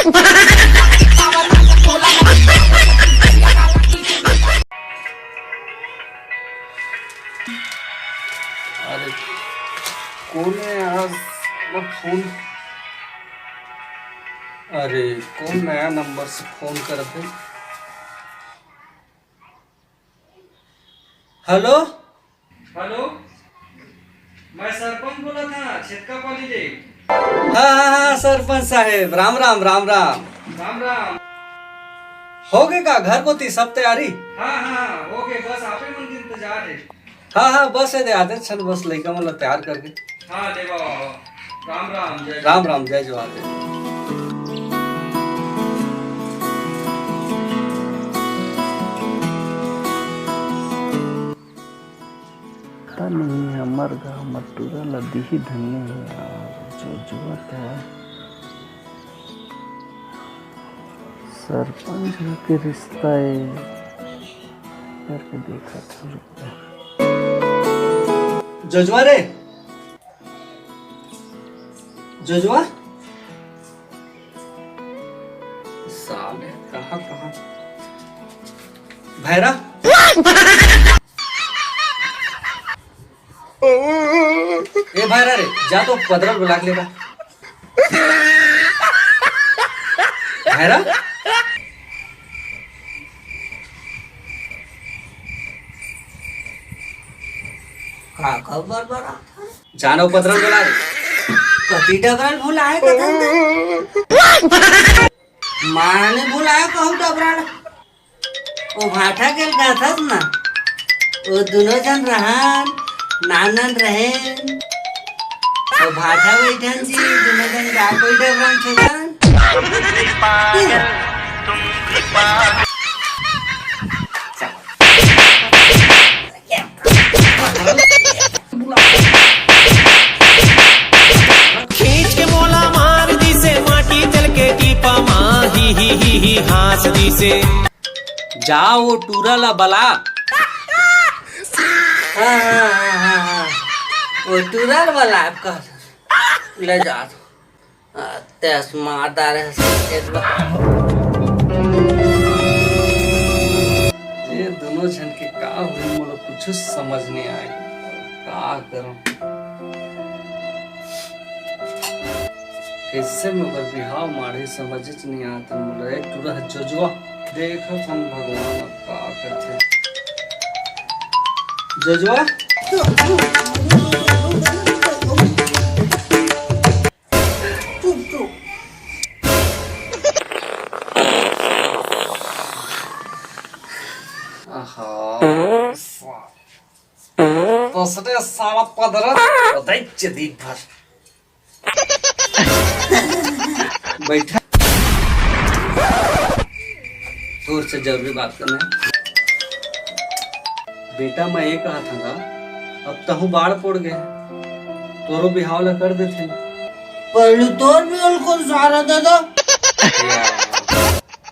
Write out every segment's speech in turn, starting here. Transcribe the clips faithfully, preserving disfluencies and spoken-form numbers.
अरे, कोन हे यार? वो फोन, अरे, कोन नया नंबर से फोन करत हे? हेलो? हेलो, मैं सरपंच बोलत हँव, छेतकापाली ले। हाँ, हाँ, हाँ, सरपंच साहेब, राम राम, राम राम। राम राम। होगे का घर कोती सब तैयारी? हाँ, हाँ, होगे, बस आपे मन के इंतजार हे। हाँ, हाँ, बस एदे आतेच छन, बस लइका मन ला तैयार करके। हाँ, देवा, राम राम, जय राम राम, जय जोहार, जय जोहार। पता नहीं हमर गाँव म टूरा ला दिही धन्य हे यार, जोजवा त सरपंच के रिश्ता हे, करके देखत हँव, रुक जा। जोजवा रे, जोजवा। साले, कहाँ, कहाँ? भैरा? ए भैरा रे, जा तो पदरा ल बुला के लेबा। भैरा? का खबर बड़ा? जानो पदरा ल बुला रे। कति डबरा ल भुलाए कथन ते? माने भुलाए कहूँ डबरा ल। ओ भाठा के कथस ना, ओ दुनो झन रहन, नानन रहेन, ओ भाठा बइठन जी, दुनो झन का कोई डबरा ल छुटन। खींच के मोला मार दिसे, माटी जल के टीपा मा, ही, ही, ही, ही, हाँस दिसे। जा वो टूरा ला बला। हाँ, हाँ, हाँ, हाँ, हाँ। वो टूरा ला बला, आपका ले जा। आ, तेस मार डारे हस एक बार। ये दुनो झन के का होई, मोला कुछ समझ नहीं आए, का करम। कैसे में ओकर बिहाव माढ़े, समझच नहीं आत मोला। एक टूरा ह जोजवा, देखत हन भगवान अब का करथे। जोजवा। आहा। तसरे साला पदरा उदय चदी भर। बैठा। तोर से जरूरी बात करना है। बेटा, मैं ये कहा था ना, अब तहु बाढ़ पड़ गए, तोरो बिहाव ला कर देथे। पहले तोर बिहाव कोन सारा दादा?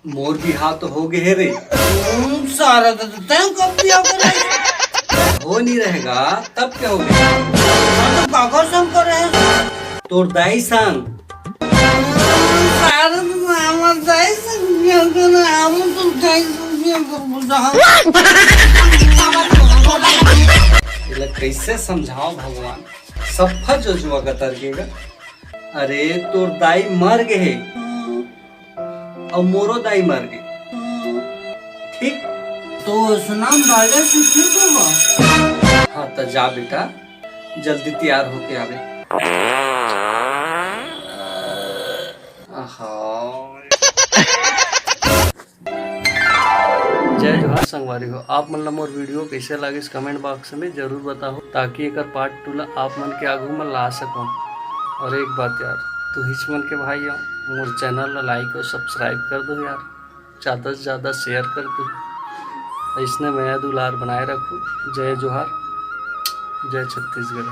मोर बिहाव तो हो गए हे रे। हम्म, सारा दादा, तैं कब बिहाव करे? हो नहीं रहेगा, तब क्या हो गया? हाँ, तो काकर संग करे हे? तोर दाई संग। सारा दादा, हमर दाई संग बिहाव करे, हम तो दाई संग बिहाव करबो, जहाँ। एला कैसे समझाओ भगवान, सफा जोजवा गतर के गा। अरे, तोर दाई मर गए हे। हाँ। अउ मोरो दाई मर गे। हाँ। ठीक? तो सुनाम भागा से ठीक होगा? हाँ, त जा बेटा, जल्दी तैयार होके आवे। आहा। जय जोहार संगवारी हो, आप मन ला मोर video कैसे लागिस comment box में जरूर बताओ, ताकि एकर part two ला आप मन के आगू में ला सकूं। और एक बात यार, तुहिच मन के भाई हो, मोर channel ला like और subscribe कर दो यार, ज़्यादा से ज़्यादा share कर दो, इसने मया दुलार बनाए रखो। जय जोहार, जय छत्तीसगढ़।